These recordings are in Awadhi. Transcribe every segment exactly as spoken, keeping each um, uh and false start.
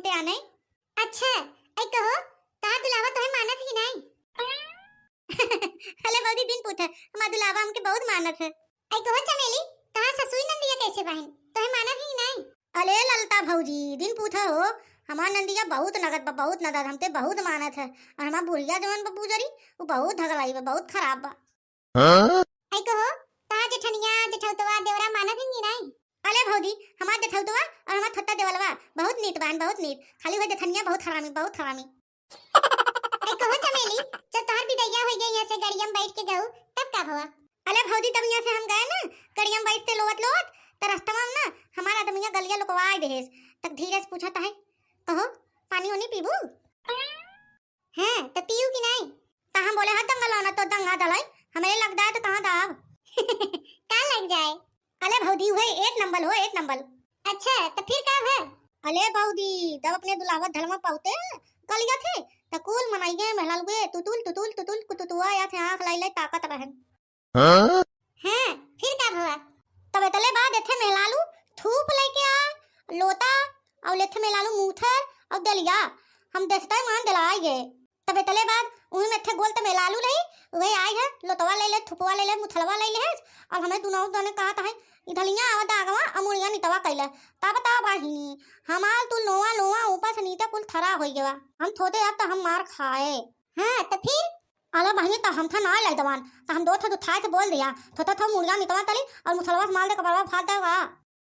ते आने। अच्छा, ऐ कहो, तहार दुलावा तोहे मानत ही नाई? अले भौजी, दिन पूछा, हमार दुलावा हमके बहुत मानत है। ऐ कहो चमेली, तहार ससुई नंदिया कैसे बहिन, तोहे मानत ही नाई? अले ललता भौजी, दिन पूछा हो, हमार नंदिया बहुत नगद बा, बहुत नगद, हमते बहुत मानत है। और हमार बुढ़िया जवन बा बुजरी, वो बहुत धगलाई बा, बहुत खराब बा। हाँ? ऐ कहो, तहार जेठनिया, जेठौतवा, देवरा मानत ही नाई? अले भौजी, हमार जेठौतवा और हमार छोटा देवलवा बहुत नीत बान, बहुत नीत। खाली वह जेठनिया बहुत हरामी, बहुत हरामी। ऐ कहो चमेली, जब तोहर बिदैया होइ गई यहाँ से, गड़िया में बैठ के गऊ, तब का भवा? अले भौजी, तब यहाँ से हम गए ना, गड़िया में बैठ के लोवत लोवत, त रास्ता में ना हमार आदमिया गलिया लुकवाए देहेस। तक धीरे से पूछत है, कहो, पानी ओनी पीबू? हाँ, त पीऊ कि नाई? त हम बोले, "हाँ, दंगा लाना तो दंगा दलाई, हमें लग जाए तो कहाँ दाब?" का लग जाए? अले भौजी, हुए एक नंबर हो, एक नंबर। अच्छा, त फिर का है? अले भौजी, जब अपने दुलावा धलमा पाउते गलिया थे, त कुल मनाइए महलाल गे, तुतुल, तुतुल, तुतुल, कुतुतुआ या थे, आँख लाई लाई ताकत रहन। हाँ? हाँ, फिर का भवा? तबे तले बाद एथे मेलालू थूप लेके आ, लोता, और लेथे मेलालू मूथर और दलिया। हम देखते मान दिलाई गए। तबे तले बाद उही में एथे गोल त मेलालू रही, वही आई है, लोतवा ले ले, थुपवा ले ले, मुथलवा ले ले है, और हमें दुनों दोनों कहत है, "इधलिया आवा दागवा, अमुड़िया नितवा कैले।" तब ता बहिनी, हमार तू लोवा लोवा ऊपर से नीचे कुल थरा हो गवा। हम थोते अब तो हम मार खाए। हाँ, त फिर? अरे बहिनी, त हम था ना लाई दवान, त हम दो था दुथाई से बोल दिया, थोता थो मुर्गा नितवा तली और मुसलवा से माल दे कपड़वा फाड़ देगा।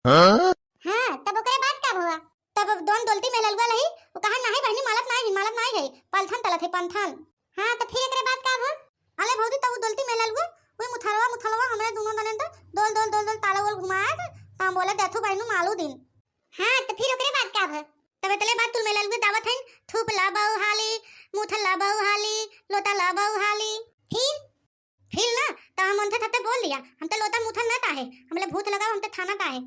हाँ? हाँ, तब ओकरे बाद का हुआ? तब दोन डोलती में ललुआ लही, वो कहा, "नहीं बहिनी, मालत नहीं, मालत नहीं है, पलथन तलत है, पंथन।" हाँ, त फिर एकरे बाद का हुआ? अले भौजी, तब वो डोलती में ललुआ, वही मुथलवा, मुथलवा हमरे दोनों दने त डोल, डोल, डोल, डोल ताला वोल घुमाए थे, त हम बोले, "देखू बहिनू, मालू दिन।" हाँ, त फिर ओकरे बाद का भा? तबे तले बाद तुल में ललुए दावत हइन, "थूप ला बहू हाली, मूथल ला बहू हाली, लोटा ला बहू हाली।" फिर? फिर ना, त हम उनसे थते बोल दिया, "हम त लोटा मूथल ना ताहे, हमले भूत लगाओ, हम त थाना ताहे।"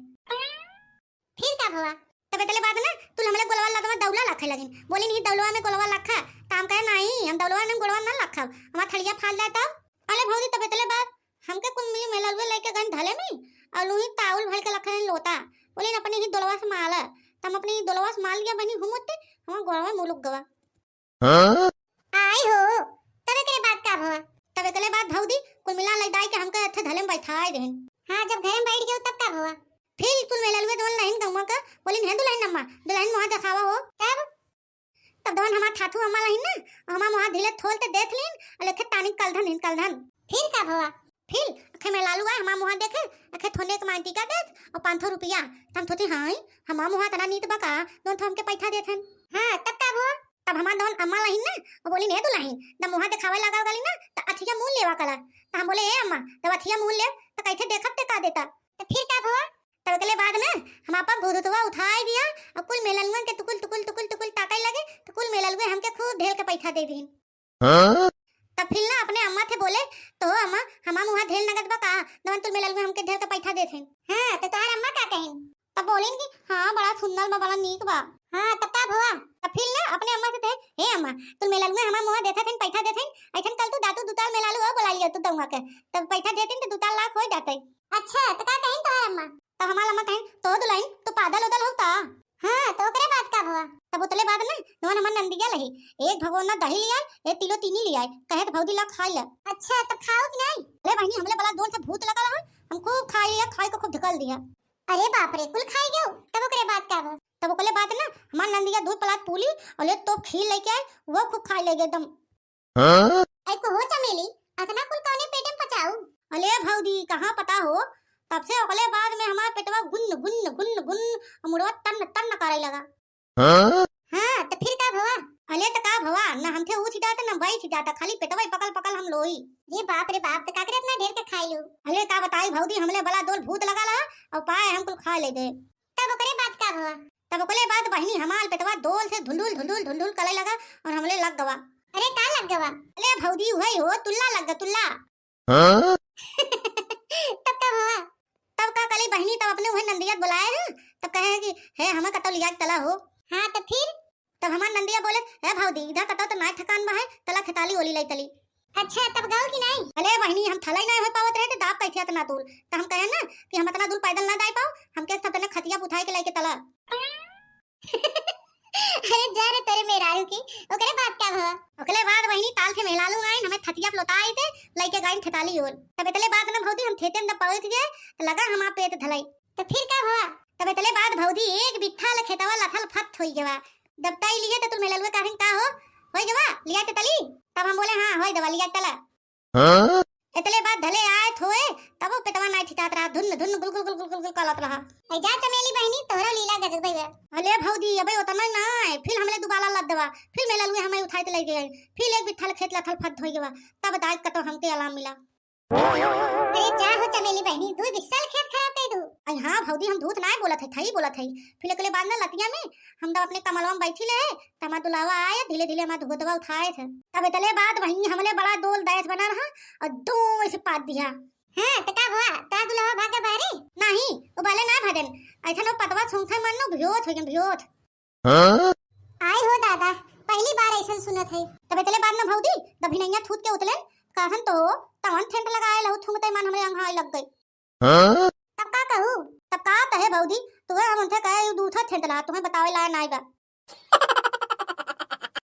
फिर का भवा? तबे तले बाद ना, तुल हमले गोलवा लदवा दौला लाखे लगिन। बोली, "नहीं, दौलवा में गोलवा लाखा।" त हम कहे, "नहीं, हम दौलवा में गोलवा ना लाखब, हमार थलिया फाल जाए तब।" अले भौजी, तबे तले बाद हमके कुल मिली मेललुए लेके गइन धले में, और लूही ताउल भर के रखे लोटा। बोलिन, "अपने ही दोलवा से माला।" त हम अपने ही दोलवा से माल लिया बनी, हम उत्ते, हमार गोड़वा मुलुक गवा। हाँ? आई हो, तबे करे बात का भवा? तबे करे बात भौजी, कुल मिला ले दाई के हमके अच्छे धले में बैठाए देहन। हाँ, जब घरे में बैठ गयो तब का भवा? फिर कुल मेललुए दोन लहिन गौवा का, बोलिन, "हे दुलहिन अम्मा, दुलहिन मुहा देखावा हो।" तब तब दोन हमार थाथू अम्मा लहिन ना, हमार मुहा धीले थोल ते देख लीन, और लेखे तानी कलधन हिन कलधन। फिर का भवा? फिर अखे मेलालू आए, हमार मुहा देखे, अखे थोने के मांटी का देत, और पाँच सौ रुपया। त हम सोची, "हाँ, हमार मुहा तना नीत बा का, दोन थो हमके पैठा देत हन।" हाँ, तब का भवा? तब हमार दोन अम्मा लहिन ना, वो बोली, "ने दुलहिन, जब मुहा देखावे लगा गली ना, त अथिया मूल लेवा कला।" त हम बोले, "ए अम्मा, जब अथिया मूल लेव, त कैसे देखब ते का देता?" त फिर का भवा? तब एकले बाद ना हम आपन भूतवा उठाई दिया और कुल मेललुअन के टुकुल, टुकुल, टुकुल, टुकुल ताकई लगे, त कुल मेललुए हमके खूब ढेल के पैठा दे दीन। हाँ? तब फिर ना अपने अम्मा थे बोले, "तो अम्मा, हमार मुहा ढेल नगद बा का? जवन तुल मेललुए हमके ढेल के पैठा देत हैं।" हाँ, त तोहार अम्मा का कहिन? तब बोलिन कि, "हाँ, बड़ा सुंदर बा, बड़ा नीक बा।" हाँ, तब का भवा? तब फिर ना अपने अम्मा से कहे, "हे अम्मा, तुल मेललुए हमार मुहा देत हैं, पैठा देत हैं, ऐसन कल तू दातू दुताल मेलालू और बोलाई लियो तू दउआ के, तब पैठा देतिन त दुताल लाख हो जाते।" अच्छा, त का कहिन तोहार अम्मा? तब हमार अम्मा कहिन, "तो दुलहिन, तू पादल उदल हो ता?" हाँ, त ओकरे बाद का भवा? तब उतले बाद ना, जवन हमार नंदिया लही, एक भगोना दही लियाए, एक किलो चीनी लियाए, कहे त भौजी ला खाई ला। अच्छा, तब खाओ कि नहीं? अरे बहिनी, हमले बला जोर से भूत लगा रहा, हम खूब खाई लिया, खाई को खूब ढकल दिया। अरे बाप रे, कुल खाई गयो? तब ओकरे बाद का भवा? तब ओकरे बाद ना, हमार नंदिया दूध पलात पूली और एक तोप खीर लेके आए, वो खूब खाई ले गए एकदम। हाँ? ऐ को हो चमेली, अतना कुल कौने पेटे में पचाऊ? अले भौजी, कहाँ पता हो, तब से ओकले बाद में हमार पेटवा गुन्न, गुन्न, गुन्न, गुन्न, मुड़वा टन्न, टन्न करे लगा। हाँ? हाँ, त फिर का भवा? अले त का भवा, न हमसे उठ जाता, न बैठ जाता, खाली पेटवा ही पकल, पकल हम लोई। ये बाप रे बाप, त का करे इतना ढेर के खाई लू? अले का बताई भौजी, हमले बला दोल भूत लगा ला, और पाए हम कुल खा ले दे। तब ओकरे बाद का भवा? तब ओकरे बाद बहिनी हमार पेटवा दोल से धुलधुल, धुलधुल, धुलधुल करे लगा और हमले लग गवा। अरे का लग गवा? अरे भौजी, वही हो, तुल्ला लग गवा, तुल्ला। हाँ? तब का भवा? तब का कली बहिनी, तब अपने वही नंदिया बुलाए हैं, तब कहे हैं कि, "हे, हमें कतौ लिया के तला हो।" हाँ, तो फिर? तब हमार नंदिया बोले, "हे भौजी, इधर कतौ तो नाय ठिकान बा है, तला खेताली ओली लाई तली।" अच्छा, तब गऊ कि नहीं? अले बहिनी, हम थलाई नहीं हो पावत रहे, तो दाब कैसे इतना दूर? तो हम कहे ना कि हम इतना दूर पैदल ना जाए पाओ, हमके सब जना खटिया उठाए के लेके तला। अरे जा रे तोरे मेहरारू की, ओकरे बाद का भवा? ओकरे बाद बहिनी ताल थे मेहलालू आइन, हमें थतिया पे लोता आई थे, लइके गाइन थेताली ओर। तब इतले बाद ना भौजी हम थेते में जब पहुँच गए, तो लगा हमार पेट धलाई। तो फिर का भवा? तब इतले बाद भौजी एक बित्था ले खेतवा लथल फत होई गवा। जब ताई लिए तो तुम मेहलालुए कहिन का हो, होई गवा, लिया थेताली? तब हम बोले हाँ, होई दवा, लिया तला। हाँ? इतले बाद धले आए थोए, तबो पेटवा नाई ठिकात रहा, धुन धुन गुल गुल गुल गुल गुल गुल करत रहा। ऐ जा चमेली बहिनी, तोहरो लीला गजबे बा। अले भौजी, अबे उतना ना है, फिर हमले दुबाला लद देवा, फिर मेहलालुए हमें उठाए ते ले गए, फिर एक बित्था ले खेत लथल फत होई गवा, तब दाई कतो हमके आराम मिला। अरे जा हो चमेली बहिनी, दू बिस्सा ले खेत खराब कर दू। अरे हाँ भौजी, हम झूठ नाई बोलत है, थई बोलत है। फिर एकले बाद ना लतिया में हम तब अपने कमलवा में बैठी ले, त हमार दुल्हवा आए, धीरे धीरे हमार धोतवा उठाए थे। तब इतले बाद बहिनी हमले बड़ा डोल दैस बना रहा और दो ऐसे पाद दिया। हाँ, त का हुआ? तार दुल्हवा भाग गया बाहरे? नहीं, वो बाले ना भागन। ऐसा नो पतवा सूंघते मन नो भियोत हो गए, भियोत। हाँ? आई हो दादा, पहली बार ऐसा सुनत है। तब इतले बाद ना भौजी, तब हिनैया थूत के उतले, कहन तो हो, तवन ठेंट लगाए लहू थूंगते मन हमरे अंग हाय लग गई। हाँ? तब का कहू? तब का कहे भौजी, तुहे हम उनसे कहे, यू दूसरा ठेंट ला, तुम्हें बतावे लायक नाई बा।